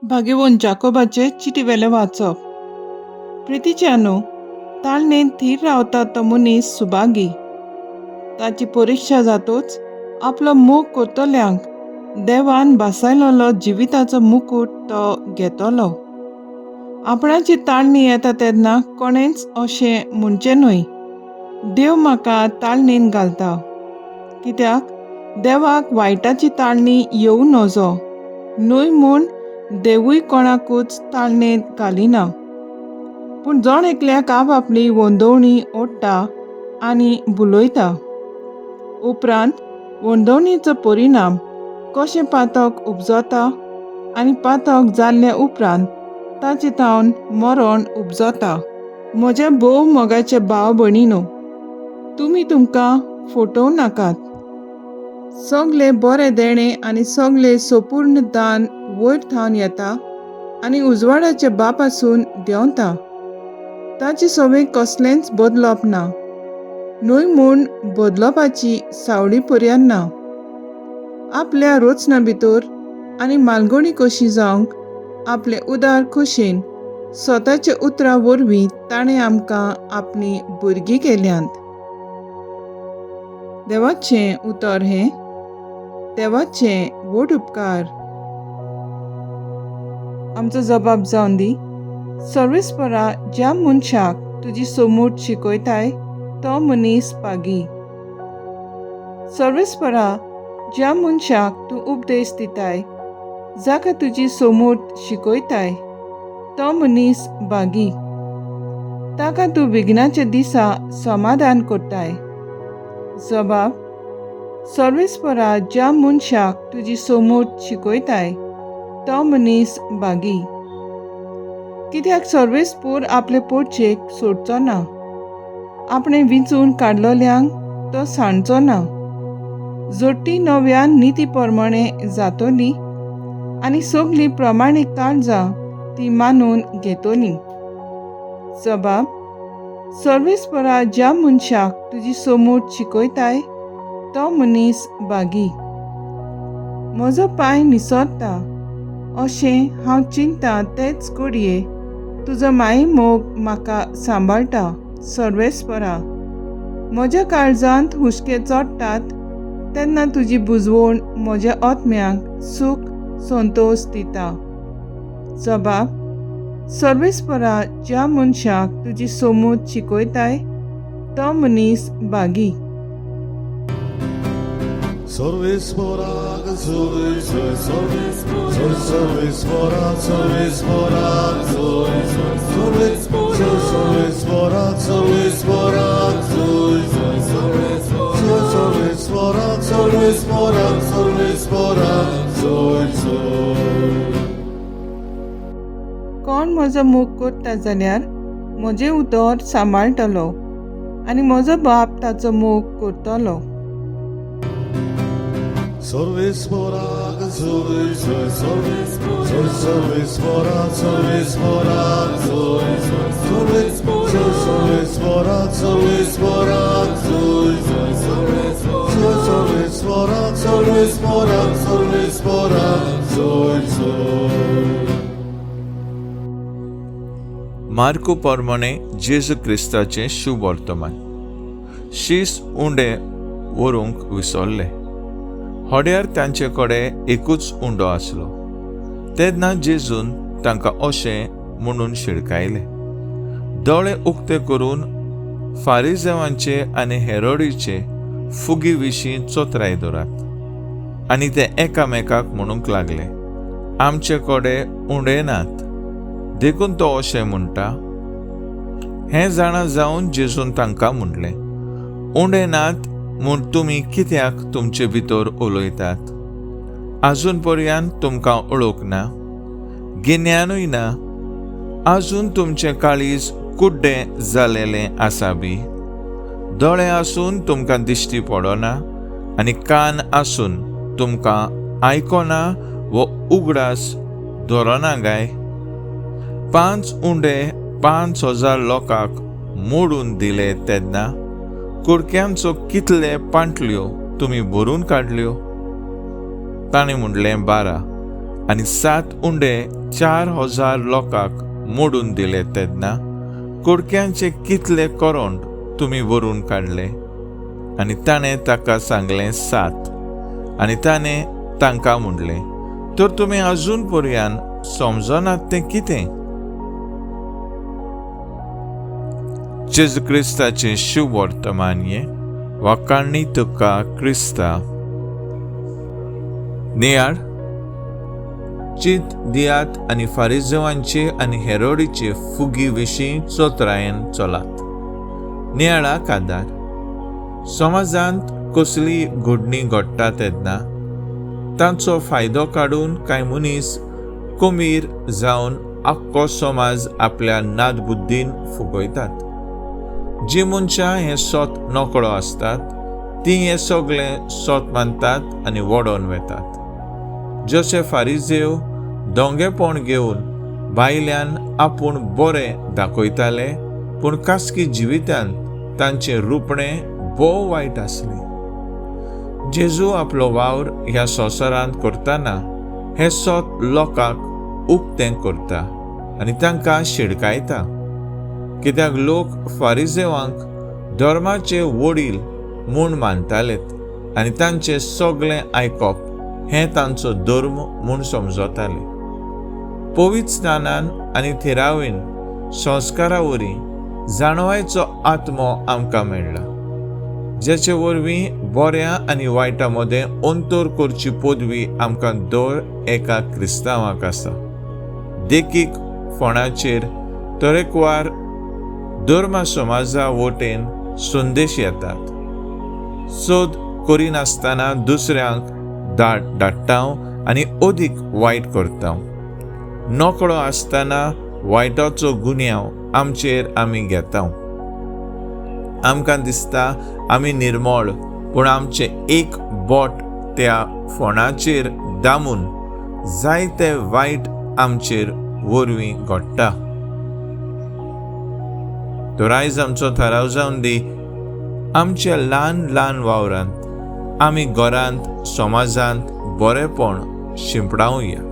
भाग्यवंत जाकोबाचे चिटीवेलें वाचप. प्रितीच्यानो, ताळणेंत थीर रावता तो मनीस सुभागी. ताची परिक्षा जातोच आपलो मोग करतल्यांक देवान भासायलेलो जिविताचो मुकूट तो घेतलो. आपणाची ताळणी येता तेन्ना कोणेंच अशें म्हणचें न्हय, देव म्हाका ताळणेन घालता. कित्याक देवाक वायटाची ताळणी येवं नजो न्हय म्हूण देवूय कोणाकूच ताळणेंत घालिना. पूण जण एकल्याक आपआपली वंदवणी ओडटा आनी भुलयता. उपरांत वंदवणीचो परिणाम कशें पातक उपजता आनी पातक जाल्ल्या उपरांत ताचे थावन मरण उपजता. म्हज्या भोव मोगाचे भाव भयणीनो, तुमी तुमकां फटोवं नाकात. सगलें बरें देणें आनी सगलें संपूर्ण दान वयर थावन येता आनी उजवाडाच्या बापासून देंवता. ताची संवय कसलेंच बदलप ना, न्हय म्हूण बदलपाची सावळी पर्यान ना. आपल्या रचना भितर आनी मालगणी कशी जावंक आपले उदार खोशेन स्वताच्या उतरां वरवीं ताणें आमकां आपलीं भुरगीं केल्यांत. देवाचें उतर हें. देवाचें व्हड उपकार. आमचो जबाब जावन दी. सर्वेस्परा, ज्या मनशाक तुजी सोमूट शिकयताय तो मनीस पागी. सर्वेस्परा, ज्या मनशाक तूं उपदेश दिताय, जाका तुजी सोमूट शिकयताय तो मनीस भागी. ताका तूं विघ्नाच्या दिसा समाधान करताय. जबाब, सर्वेस्परा, ज्या मनशाक तुजी सोमूट शिकयताय तो मनीस भागी. कित्याक सर्वेस्पोर आपले पोटचेक सोडचो ना, आपणें विंचून काडलोल्यांक तो सांडचो ना. जोडटी नव्यान निती प्रमाणे जातली आनी सगलीं प्रमाणीक काळजां ती मानून घेतली. जबाब, सर्वेस्परा, ज्या मनशाक तुजी सोमूट शिकयताय तो मनीस भागी. म्हजो पांय निसरता अशें हांव चिंता तेच घडये तुजो माई मोग म्हाका सांबाळटा. सर्वेस्परा, म्हज्या काळजांत हुस्के चडटात तेन्ना तुजी बुजवण म्हज्या आत्म्याक सूख संतोश दिता. जबाब, सर्वेस्परा, ज्या मनशाक तुजी सोमूत शिकयताय तो मनीस भागी. सर्वेस्पराक जोय जोय सर्वेस्परा, सर्वेस्पराक जोय जोय सर्वेस्परा, सर्वेस्पराक जोय जोय सर्वेस्परा, सर्वेस्पराक, सर्वेस्पराक जोय जोय. कोण म्हजो मोग करता जाल्यार म्हजें उतर सांबाळटलो आनी म्हजो बाप ताचो मोग करतलो. सर्वेस्पराक जोय जोय सर्वेस्परा, सर्वेस्पराक जोय जोय सर्वेस्परा, सर्वेस्पराक जोय जोय सर्वेस्परा, सर्वेस्पराक, सर्वेस्पराक जोय जोय. मार्कू प्रमाणे जेजू क्रिस्ताचें शुभवर्तमान. शीस उंडे व्हरूंक विसरले. होड्यार तांचे कडेन एकूच उंडो आसलो. तेन्ना जेजून तांकां अशें म्हणून शिडकायलें, दोळे उक्ते करून फारिजेवांचे आनी हेरोडीचे फुगी विशीं चोत्राय दवरात. आनी ते एकामेकाक म्हणूंक लागले, आमचे कडेन उंडे नात, देखून तो अशें म्हणटा. हें जाणा जावन जेजून तांकां म्हणलें, उंडे नात म्हूण तुमी कित्याक तुमचे भितर उलयतात? आजून पर्यंत तुमकां ओळख ना, गिन्यानूय ना? आजून तुमचें काळीज कुड्डें जालेलें आसा बी? दोळे आसून तुमकां दिश्टी पडना आनी कान आसून तुमकां आयकना वो उगडास धरना गाय? 5 उंडे 5000 लोकांक मोडून दिले तेन्ना कुडक्यांचो कितले पांटल्यो तुमी भरून काडल्यो? ताणें म्हणलें, 12. आनी 7 उंडे 4000 लोकांक मोडून दिले तेन्ना कुडक्यांचे कितले करोंड तुमी व्हरून काडले? आनी ताणें ताका सांगलें, 7. आनी ताणें तांकां म्हणलें, तर तुमी अजून पर्यंत समजनात तें कितें? जेजू क्रिस्ताचें शुभवर्तमान हें वाखाणणी तुका क्रिस्ता. नियाळ चिंत दियात आनी फारिजेवांचे आनी हेरोडीचे फुगी विशीं चतुरायेन चलात. नियाळा कादार समाजांत कसली घडणी घडटा तेन्ना तांचो फायदो काडून कांय मनीस कमीर जावन आख्खो समाज आपल्या नादबुद्दीन फुगयतात. जी मनशां हें सोत नकळो आसतात तीं हें सगळें सोत मानतात आनी वडोवन वेतात. जशे फारिजेव दोंगेपण घेवन भायल्यान आपूण बरें दाखयताले, पूण खासगी जिवितांत तांचें रुपणें भोव वायट आसलें. जेजू आपलो वावर ह्या संवसारांत करतना हें सोत लोकांक उक्तें करता आनी तांकां शिडकायता, कित्याक लोक फारिजेवांक धर्माचे वडील म्हूण मानतालेत आनी तांचें सगळें आयकप हें तांचो धर्म म्हूण समजताले. पवित्र स्नानान आनी थेरावीन संस्कारा वरवीं जाणवायचो आत्मो आमकां मेळ्ळा, जेचे वरवीं बऱ्या आनी वायटा मदें अंतर करची पदवी आमकां दर एका क्रिस्तांवाक आसा. देखीक फोणाचेर तरेकवार धर्मा समाजा वटेन संदेश येतात. सोद करिनासतना दुसऱ्यांक धाडटा आनी अदीक वायट करता. नकळो आसतना वायटाचो गुन्यांव आमचेर आमी घेता. आमकां दिसता आमी निर्मळ, पूण आमचें एक बोट त्या फोणाचेर दामून जायते वायट आमचेर वरवीं घडटा. तर आयज आमचो थाराव जावन दी, आमच्या ल्हान ल्हान वावरांत आमी घरांत समाजांत बरेंपण शिंपडावया.